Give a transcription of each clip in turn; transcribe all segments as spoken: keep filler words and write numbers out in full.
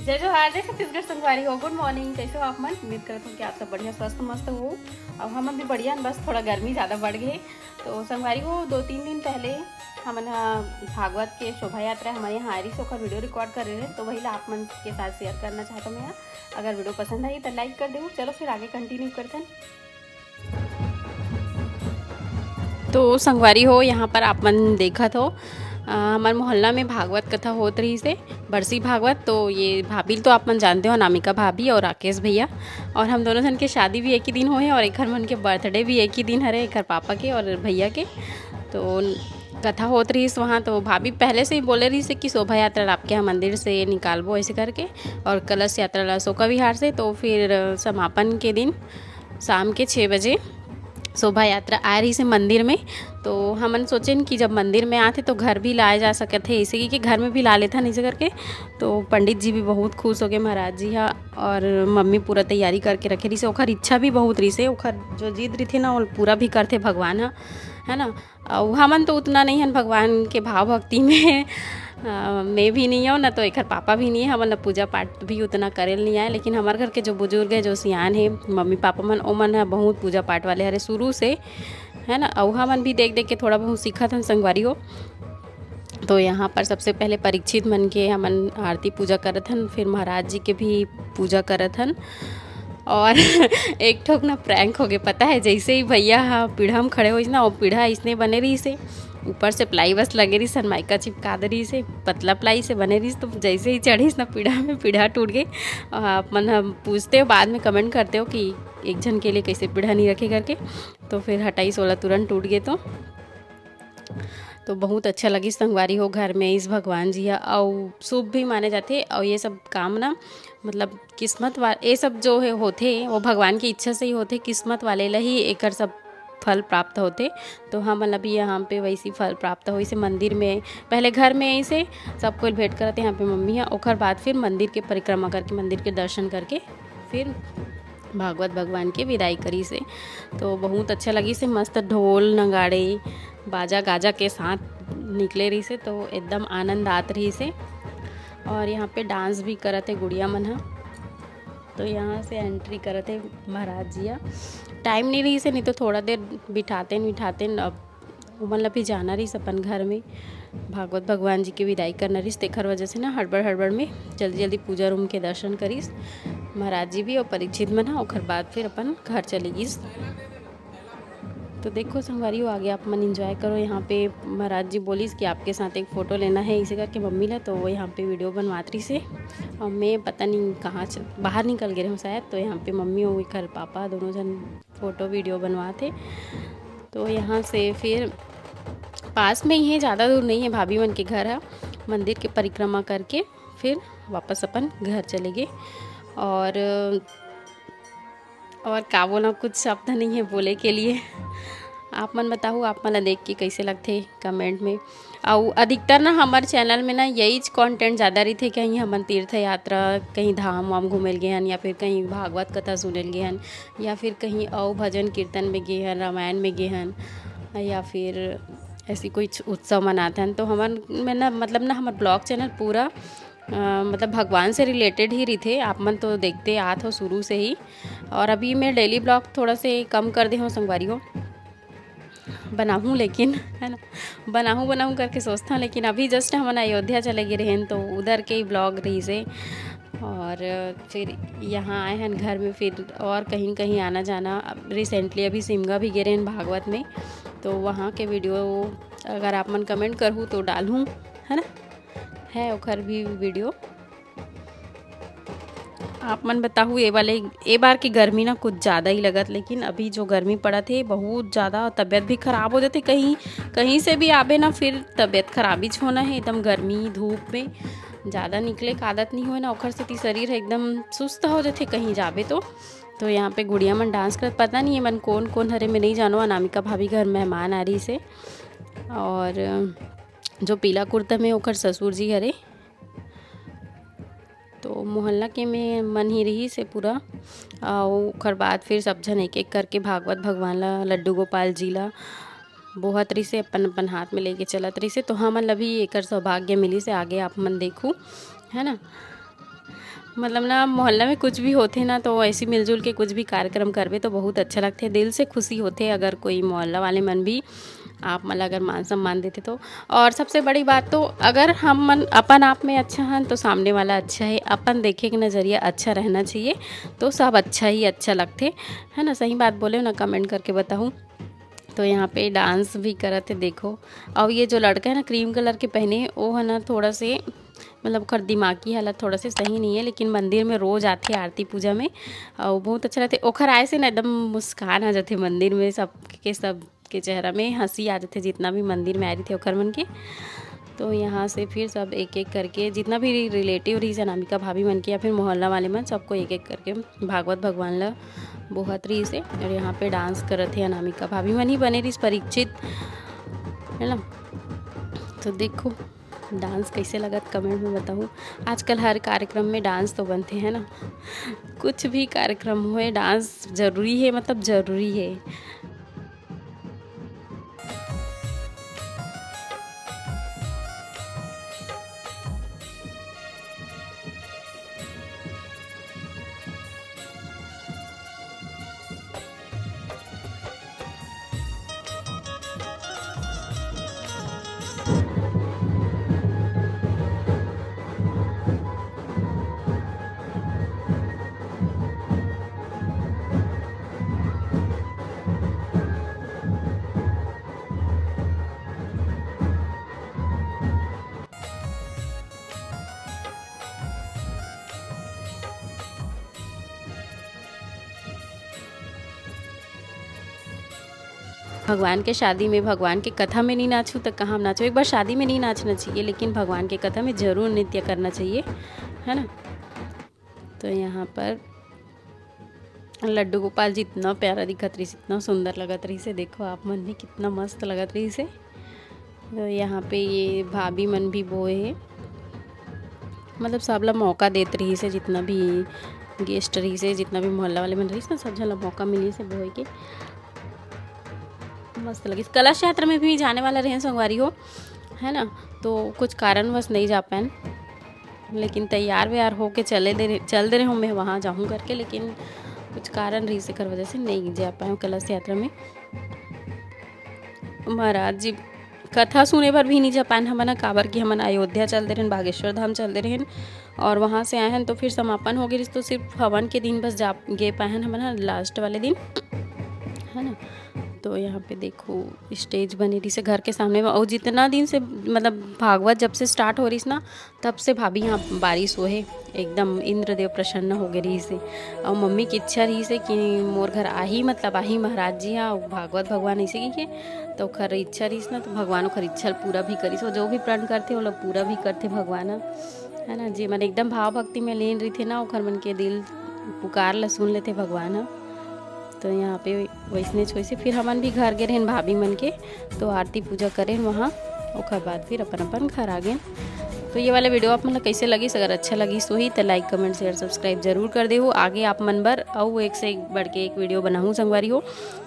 जय जोहार, जय छत्तीसगढ़ संगवारी हो। गुड मॉर्निंग, कैसे हो आप मन? उम्मीद करत हूँ कि आप सब बढ़िया, स्वस्थ, मस्त हो। और हमन भी बढ़िया हन, बस थोड़ा गर्मी ज़्यादा बढ़ गए। तो संगवारी हो, दो तीन दिन पहले हमन ह भागवत के शोभा यात्रा हमारे यहाँ आ रही, ओकर वीडियो रिकॉर्ड कर रहे हैं, तो वही ला आप मन के साथ शेयर करना चाहता मैं। अगर वीडियो पसंद आई तो लाइक कर देहू। चलो फिर आगे कंटिन्यू करथन। तो संगवारी हो, यहाँ पर आप मन देखत हो, अ, हमर मोहल्ला में भागवत कथा होत रहिस हे, बरसी भागवत। तो ये भाभी तो आप मन जानते हो, अनामिका भाभी और राकेश भैया, और हम दोनों जन के शादी भी एक ही दिन होए हे और एकर मन के बर्थडे भी एक ही दिन हरे, एकर पापा के और भैया के। तो कथा होत रहिस वहाँ, तो भाभी पहले से ही बोले रहिस हे कि शोभा यात्रा ला आपके यहाँ मंदिर से निकालबो ऐसे करके, और कलश यात्रा ला अशोका विहार से। तो फिर समापन के दिन शाम के छः बजे शोभा यात्रा आए रहिस हे मंदिर में। तो हमन सोचेन कि जब मंदिर में आथे तो घर भी लाए जा सकत हे, इसे कि घर में भी ला लेथन इसे करके। तो पंडित जी भी बहुत खुश हो गए, महाराज जी हा, और मम्मी पूरा तैयारी करके रखे रहिस हे। ओखर इच्छा भी बहुत रहिस हे, ओखर जो जिद रहिथे ना, वो पूरा भी करथे भगवान हा, है ना। अउ हमन तो उतना नहीं हन भगवान के भाव भक्ति में। अ, मैं भी नहीं हूँ ना, तो एकर पापा भी नहीं है, हमन ला पूजा पाठ भी उतना करे ल नहीं आए। लेकिन हमारे घर के जो बुजुर्ग है, जो सियान है, मम्मी पापा मन, ओमन ह बहुत पूजा पाठ वाले हरे शुरू से, है ना। अउ हमन भी देख देख के थोड़ा बहुत सीखत हन संगवारी हो। तो यहाँ पर सबसे पहले परीक्षित मन के हमन आरती पूजा करत हन, फिर महाराज जी के भी पूजा करत हन। और एक ठोक ना प्रैंक हो गए, पता है, जैसे ही भैया हा पीढ़ा में खड़े होइस ना, वो पीढ़ा इसने बने रहिस हे, ऊपर से प्लाई बस लगे रहिस, सनमाइका चिपका दे रहिस हे, पतला प्लाई से बने रहिस। तो जैसे ही चढ़िस ना पीढ़ा में, पीढ़ा टूट गए। और आप मन हम पूछते हो, बाद में कमेंट करते हो कि एक झन के लिए कैसे पीढ़ा नहीं रखे करके। तो फिर हटाइस ओला, तुरंत टूट गए। तो तो बहुत अच्छा लगिस संगवारी हो, घर में इस भगवान जी हा, अउ शुभ भी माने जाथे। अउ ये सब काम ना, मतलब, किस्मत वा-, ये सब जो है होथे, वो भगवान की इच्छा से ही होथे। किस्मत वाले ला ही एकर सब फल प्राप्त होथे। तो हमन ला भी यहाँ पे वैसी फल प्राप्त होइस हे मंदिर में। पहले घर में ऐसे सब कोई भेंट करत हे, यहाँ पे मम्मी है, ओकर बाद फिर मंदिर के परिक्रमा करके, मंदिर के दर्शन करके फिर भागवत भगवान के विदाई करिस हे। तो बहुत अच्छा लगिस हे, मस्त ढोल नगाड़े बाजा गाजा के साथ निकले रहिस हे, तो एकदम आनंद आत रहिस हे। और यहाँ पे डांस भी करत हे गुड़िया मन ह। तो यहाँ से एंट्री करत हे महाराज जी ह। टाइम नहीं रहिस हे, नहीं तो थोड़ा देर बिठातेन बिठातेन। अब ओमन ला भी जाना रहिस अपन घर में, भागवत भगवान जी के विदाई करना रहिस, तेखर वजह से ना हड़बड़ हड़बड़ में जल्दी जल्दी पूजा रूम के दर्शन करिस महाराज जी भी और परीक्षित मन ह। ओखर बाद फिर अपन घर चले गिस। तो देखो संगवारी हो, आगे आप मन एंजॉय करो। यहाँ पे महाराज जी बोलिस कि आपके साथ एक फ़ोटो लेना है, इसे करके मम्मी ला, तो वो यहाँ पे वीडियो बनवात रहिस हे। और मैं पता नहीं कहाँ च-, बाहर निकल गए रहूँ शायद, तो यहाँ पे मम्मी और एकर पापा दोनों जन फ़ोटो वीडियो बनवात हे। तो यहाँ से फिर पास में ही है, ज़्यादा दूर नहीं है भाभी मन के घर है। मंदिर के परिक्रमा करके फिर वापस अपन घर चले गए। और और का बोला, कुछ शब्द नहीं है बोले के लिए। आप मन बताहू, आप मन ला देख के कैसे लगथे कमेंट में। अउ अधिकतर ना हमर चैनल में ना यही कंटेंट ज़्यादा रहिथे, कहीं हमन तीर्थ यात्रा, कहीं धाम वाम घूमे ल गे हन, या फिर कहीं भागवत कथा सुने ल गे हन, या फिर कहीं अउ भजन कीर्तन में गे हन, रामायण में गे हन, या फिर ऐसी कोई च-, उत्सव मनात हन। तो हमन में ना, मतलब ना, हमर ब्लॉग चैनल पूरा, अ, मतलब भगवान से रिलेटेड ही रहिथे। आप मन तो देखते आत हो शुरू से ही। और अभी मैं डेली ब्लॉग थोड़ा से कम कर दे हूँ संगवारी हो, बनाहूँ लेकिन, है ना, बनाहूँ बनाहूँ करके सोचता हूँ। लेकिन अभी जस्ट हमन अयोध्या चले गए रहेन, तो उधर के ही ब्लॉग रहिस हे। और फिर यहाँ आए हैं घर में, फिर और कहीं न कहीं आना जाना। अब रिसेंटली अभी सिमगा भी गए रहेन भागवत में, तो वहाँ के वीडियो अगर आप मन कमेंट करहू तो डालहूँ, है ना, है ओखर भी वीडियो। आप मन बताहू, ए वाले, ए बार की गर्मी ना कुछ ज़्यादा ही लगत, लेकिन अभी जो गर्मी पड़त हे बहुत ज़्यादा, और तबीयत भी खराब हो जाथे। कहीं, कहीं से भी आबे ना, फिर तबीयत खराबीच होना है। एकदम गर्मी धूप में ज़्यादा निकले का आदत नहीं होए ना, ओखर सेती शरीर एकदम सुस्त हो जाथे कहीं जाबे तो। तो यहाँ पे गुड़िया मन डांस करत, पता नहीं ये मन कौन कौन हरे, मैं नहीं जानो। अनामिका भाभी घर मेहमान आ रहिस हे, और जो पीला कुर्ता में ओखर ससुर जी हरे। तो मोहल्ला के में मन ही रहिस हे पूरा। अउ ओखर बाद फिर सब झन एक एक करके भागवत भगवान ला, लड्डू गोपाल जी ला बोहत रहिस हे, अपन अपन हाथ में लेके चलत रहिस हे। तो हमन ला भी एकर सौभाग्य मिलिस हे, आगे आप मन देखू, है ना। मतलब ना, मोहल्ला में कुछ भी होथे ना, तो ऐसी मिलजुल के कुछ भी कार्यक्रम करबे तो बहुत अच्छा लगथे, दिल से खुशी होथे। अगर कोई मोहल्ला वाले मन भी आप मन ला अगर मान सम्मान देथे तो। और सबसे बड़ी बात तो, अगर हम मन अपन आप में अच्छा हन तो सामने वाला अच्छा है। अपन देखे के नज़रिया अच्छा रहना चाहिए, तो सब अच्छा ही अच्छा लगथे, है ना? सही बात बोले हो ना, कमेंट करके बताहू। तो यहाँ पे डांस भी करत हे, देखो। और ये जो लड़का है ना, क्रीम कलर के पहने, वो है ना, थोड़ा से, मतलब, ओकर दिमागी हालत थोड़ा से सही नहीं है, लेकिन मंदिर में रोज आथे आरती पूजा में, और बहुत अच्छा लगथे। ओखर आए से ना एकदम मुस्कान आ जाथे मंदिर में, सबके, सब के चेहरा में हंसी आ जाथे, जितना भी मंदिर में आए रहिथे ओखर मन के। तो यहाँ से फिर सब एक एक करके, जितना भी रिलेटिव रहिस अनामिका भाभी मन के या फिर मोहल्ला वाले मन, सबको एक एक करके भागवत भगवान ला बोहत रहिस हे। और यहाँ पे डांस करत हे अनामिका भाभी मन ही बने रहिस, परीक्षित, है ना? तो देखो, डांस कैसे लगत, कमेंट में बताहू। आजकल हर कार्यक्रम में डांस तो बनथे, है ना? कुछ भी कार्यक्रम होए, डांस जरूरी है, मतलब, जरूरी है। भगवान के शादी में, भगवान के कथा में नहीं नाचूं तो कहाँ नाचूं? एक बार शादी में नहीं नाचना चाहिए, लेकिन भगवान के कथा में जरूर नृत्य करना चाहिए, है ना? तो यहाँ पर लड्डू गोपाल जी इतना प्यारा दिखत रहिस, इतना सुंदर लगत रहिस हे। देखो आप मन भी, कितना मस्त लगत रहिस हे। तो यहाँ पे ये भाभी मन भी बोए हे, मतलब, सब ला मौका देत रहिस हे, जितना भी गेस्ट रहिस हे, जितना भी मोहल्ला वाले मन रहिस ना, सब झन ला मौका मिलिस हे बोए के। मस्त लगिस। कलश यात्रा में भी जाने वाला रहेन संगवारी हो, है ना, तो कुछ कारणवश नहीं जा पाएन, लेकिन तैयार वैयार होके चले दे रहे, चल दे रहे हूँ मैं वहाँ जाऊँ करके, लेकिन कुछ कारण रहिस, एकर वजह से नहीं जा पाए कलश यात्रा में। महाराज जी कथा सुने बर भी नहीं जा पाएन हमन ह, काबर कि हमन अयोध्या चल दे रहेन, बागेश्वर धाम चल दे रहेन, और वहाँ से आए हन तो फिर समापन हो गए, तो सिर्फ हवन के दिन बस जा गे पाए हन हमन ह, लास्ट वाले दिन, है ना। तो यहाँ पे देखो, स्टेज बने रहिस हे घर के सामने में, और जितना दिन से, मतलब, भागवत जब से स्टार्ट हो रहिस ना, तब से भाभी यहाँ बारिश होए हे, एकदम इंद्रदेव प्रसन्न हो गए रहिस हे। और मम्मी की इच्छा रहिस हे कि मोर घर आही, मतलब, आही महाराज जी, हाँ, भागवत भगवान ऐसे की के, तो ओखर इच्छा रहिस ना, तो भगवान ओखर इच्छा पूरा भी करिस। वो जो भी प्रण करथे, वो लोग पूरा भी करथे भगवान ह, है ना। जे मन एकदम भाव भक्ति में लीन रहिथे ना, ओखर मन के दिल पुकार ला सुन लेथे भगवान ह। तो यहाँ पे वैसने छोइसे फिर हमन भी घर गे रहेन भाभी मन के, तो आरती पूजा करेन वहाँ, ओकर बाद फिर अपन अपन घर आ गेन। तो ये वाला वीडियो आप मन ला कैसे लगिस? अगर अच्छा लगिस होही तो लाइक, कमेंट, शेयर, सब्सक्राइब जरूर कर देहू। आगे आप मन बर अउ एक से एक बढ़ के एक वीडियो बनाहूँ संगवारी हो।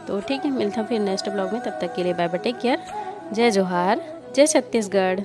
तो ठीक है, मिलता फिर नेक्स्ट ब्लॉग में, तब तक के लिए बाय बाय, टेक केयर, जय जोहार, जय छत्तीसगढ़।